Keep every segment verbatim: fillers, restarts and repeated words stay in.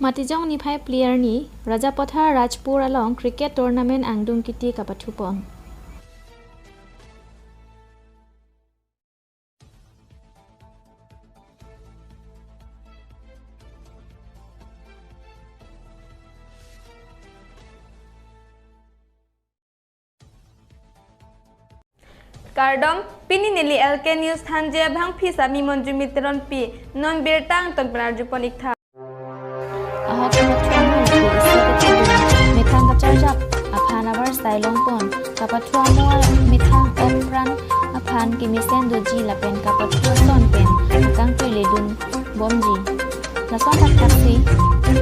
Matijong niphai phli arni, Rajapathar Rajpur along cricket tournament angdung kiti kapathupon. Kardom, pini neli L K News thanji abangpi sami Monjumi Teronpi, non birta angton pen arjupon iktha. Ahok kapathu amo lake isi kachedun, methang kacharjap aphan avarsai longpon, kapathu amo methang ok pran aphan kemesen doji lapen kapathu ason pen akangtui ledun bomji. Lason thakthaksi,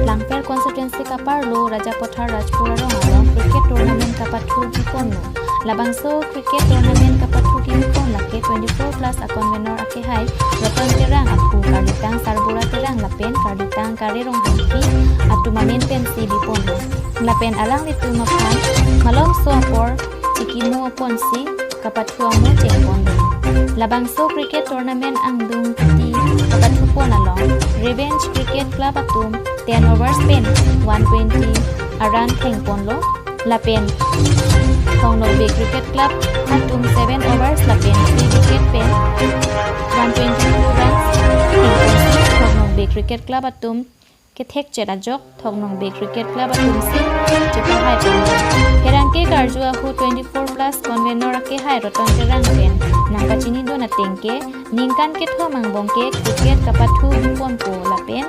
Langpher constituency kaparlo Rajapathar Rajpur arong along cricket tournament kapathu biponlo. Labangso cricket tournament kapathu kibipon lake twenty-four plus a-convenor akehai Ratan Terang aphu, karlitang Sarbura Terang lapen karlitang Kare Ronghangpi atum amen pensi biponlo. Lapen alanglitum aphan malomso apor chikimo ponsi kapathu amo chengponlo. Labangso cricket tournament angdung kiti kapathupon along Revenge Cricket Club atum ten overs pen one twenty a-run thengponlo. Lapen Thong Nokbe Cricket Club atum seven overs lapen three wicket pen one twenty-two runs thengponsi Thong Nokbe Cricket Club atum kethekchet ajok Thong Nokbe Cricket Club atumsi chepahaiponlo. Pherangke karju ahu twenty-four plus convenor akehai Ratan Terang pen nangkachinidun ateng ke ningkan kethom angbong ke cricket kapathu biponpo lapen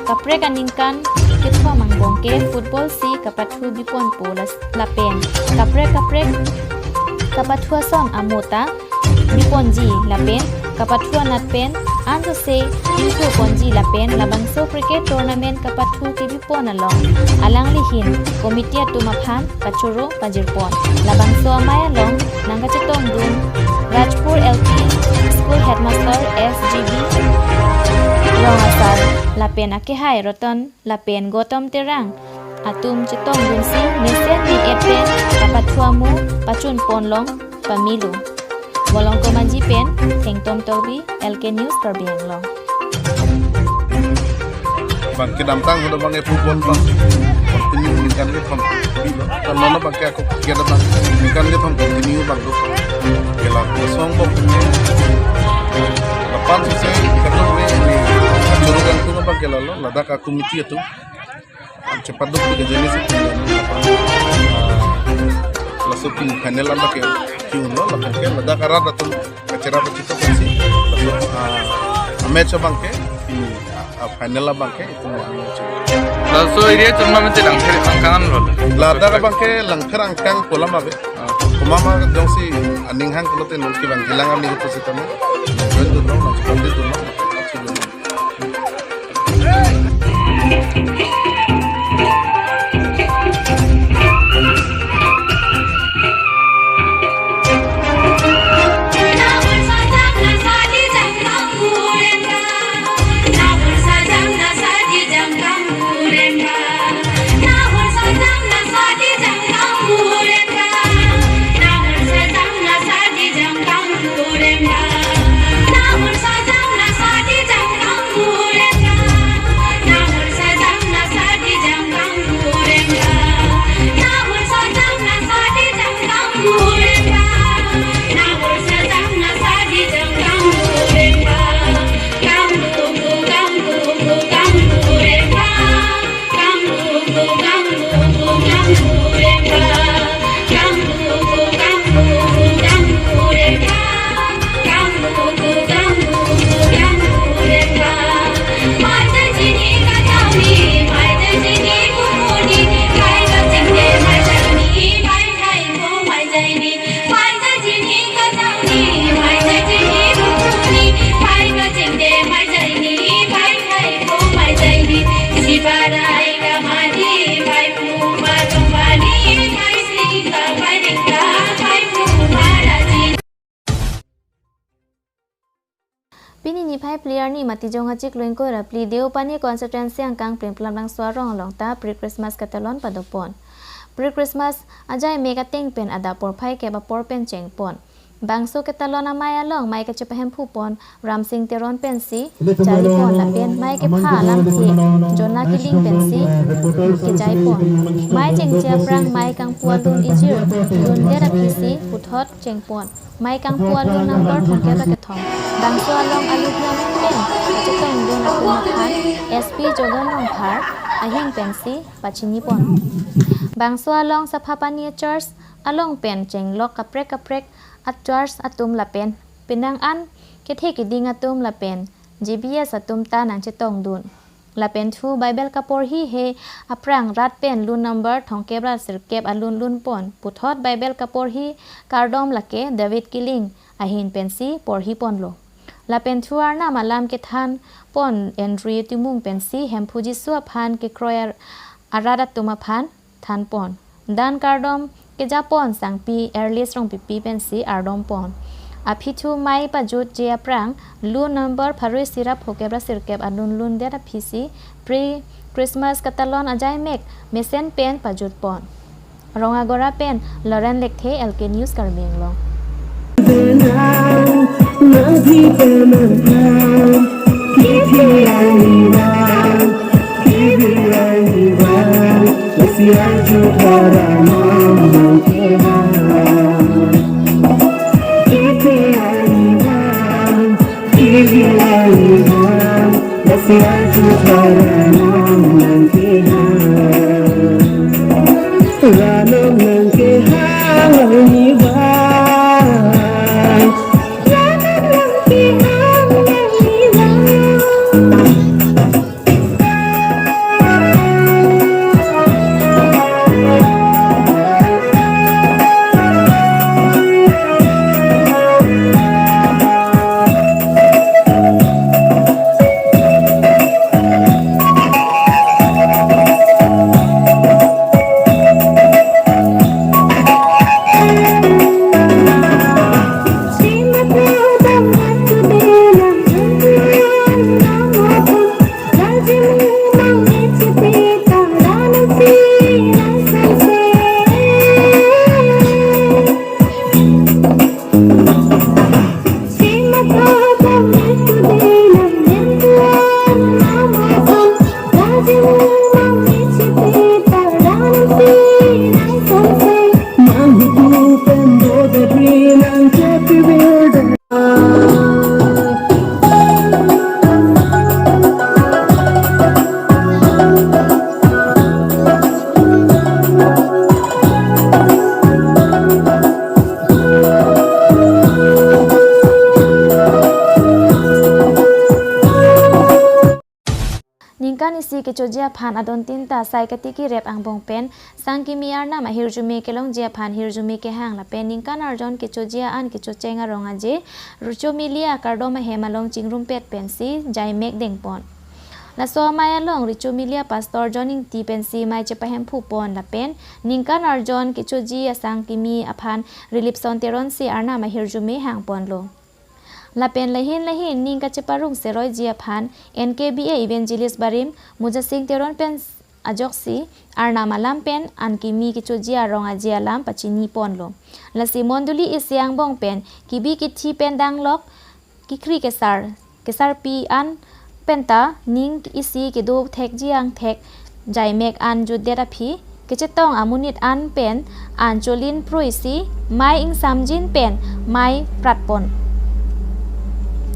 kaprek aningkan kethom angbong ke football si kapathu biponpo las-, lapen kaprek kaprek kapathu ason amo ta biponji lapen kapathu anat pen ansose ingthuponji lapen labangso cricket tournament kapathu kibipon along alangli ahin committee atum aphan kachoro pajirpon. Labangso amei along nangkachetongdun Rajpur L P School Headmaster S G B Rong asar lapen akehai Ratan lapen Gautam Terang atum chetongdunsi mesen me-et pen kapathu amo pachunpon long pamelo. Bolong Komanji pen Thengtom Tokbi, L K News, Karbi Anglong. Bang kedamtang sudah bang e football bang continue ningkan kethom bilo. Kan nono bang ke ako kira bang ningkan kethom continue bang do. Kela kosong bang. Lapan sisi kadung me ni churu kan tu bang kela lo. Ladak aku miti itu. Cepat duk tiga jenis itu. Ah, langsung final anda ke kiun lo, langsung ke ladak arat atum kachera pachito kasi. Langsung, ah, match abang ke, ah, final abang ke itu yang match. Laso area tournament te Langpher angkang lo. Ladak abang ke Langpher angkang kolam abe. Ah, kumama jongsi aning hang kulote nungki bang hilang ami itu sitame. Join dulu, nanti dulu. Pini niphai phli arni Matijong achiklo ingkoi ra phli Deopani constituency angkang Plimplamlangso arong along ta pre-Christmas katalon padopon. Pre-Christmas ajai mek ateng pen adap porphai kep apor pen chengpon. Bangso ketalon amei along mei kachepahemphu pon Ramsing Teron pensi jari pon lapen mei kepha alamthe Jona Kiling pensi kejai pon. Mei chengche aphrang mei kangpu alun ijir lundet aphisi puthot chengpon. Mei kangpu alun number thomkep ra kethom. Bangso along aluhiam pen kachetongdun atum aphan S P Jogan Rongphar ahing pensi pachini pon. Bangso along Saphapani Church along pen chenglok kaprek kaprek a church atum lapen penang an kethe keding atum lapen J B S atum ta nangchetongdun. Lapen thu Bible kaporhi he aphrang rat pen lun number thomkep ra sirkep alun lun pon. Puthot Bible kaporhi kardom lake David Kiling ahin pensi porhi ponlo. Lapen thu Arnam alam kethan pon Andrew Timung pensi Hemphu Jisu aphan kekroi ar-, arat atum aphan than pon. Dan kardom keja pon sangpi Erlis Rongpipi pensi ardom pon. Aphi thu mei pajutji aphrang lun number pharo isi ra phokep ra sirkep alun lundet aphisi pre Christmas katalon ajaimek mesen pen pajut pon. Rongagora pen Loren Lekthe, L K News Karbi Anglong. Ningkan isi kechoji aphan adon tin ta sai katiki rep angbong pen sangkimi Arnam ahirjume kelongji aphan hirjume kehang lapen ningkan arjon kechoji an kechocheng arong aje Richo Milia kardom ahem along chingrumpet pensi jaimek dengpon. Laso amei along Richo Milia Pastor John Ingti pensi mei chepahemphu pon lapen ningkan arjon kechoji asangkimi aphan Rilipson Teron si Arnam ahirjume hangponlo. Lapen lahin lahin ning kacheparong seroiji aphan N K B A Evangelist Barim Mujasing Teron pen ajoksi Arnam alam pen an kimi kechoji arong aje alam pachini ponlo. Lasi mondoli isi angbong pen kibi kithi pen danglok kikri kesar kesarpi an penta ning isi kedo thekji angthek jaimek an jutdet aphi kechetong amonit an pen an cholin pruisi mei ingsamjin pen mei pratpon.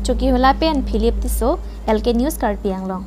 Chokihola pen Philip Tisso, L K News Karbi Anglong.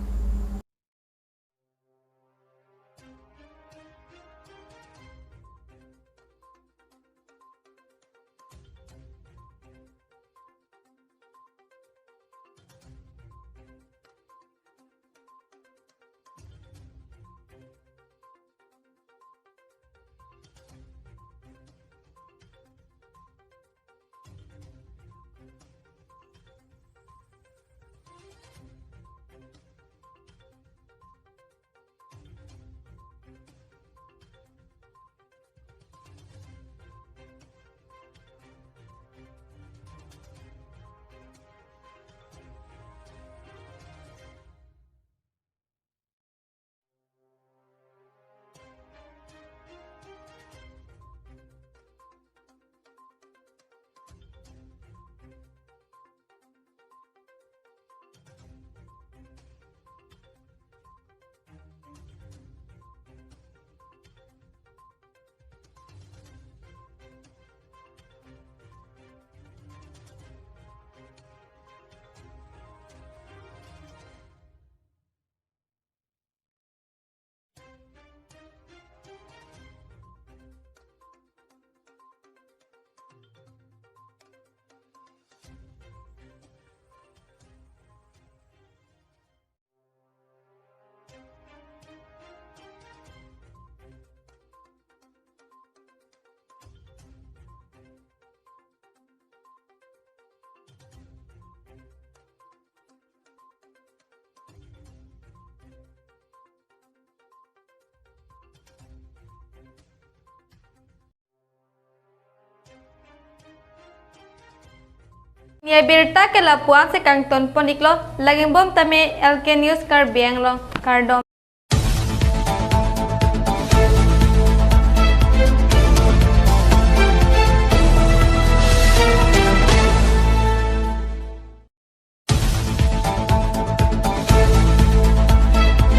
Pini abirta ke lapu-an si kangton pon iklo, lagimbom tame L K News Karbi Anglong, kardom.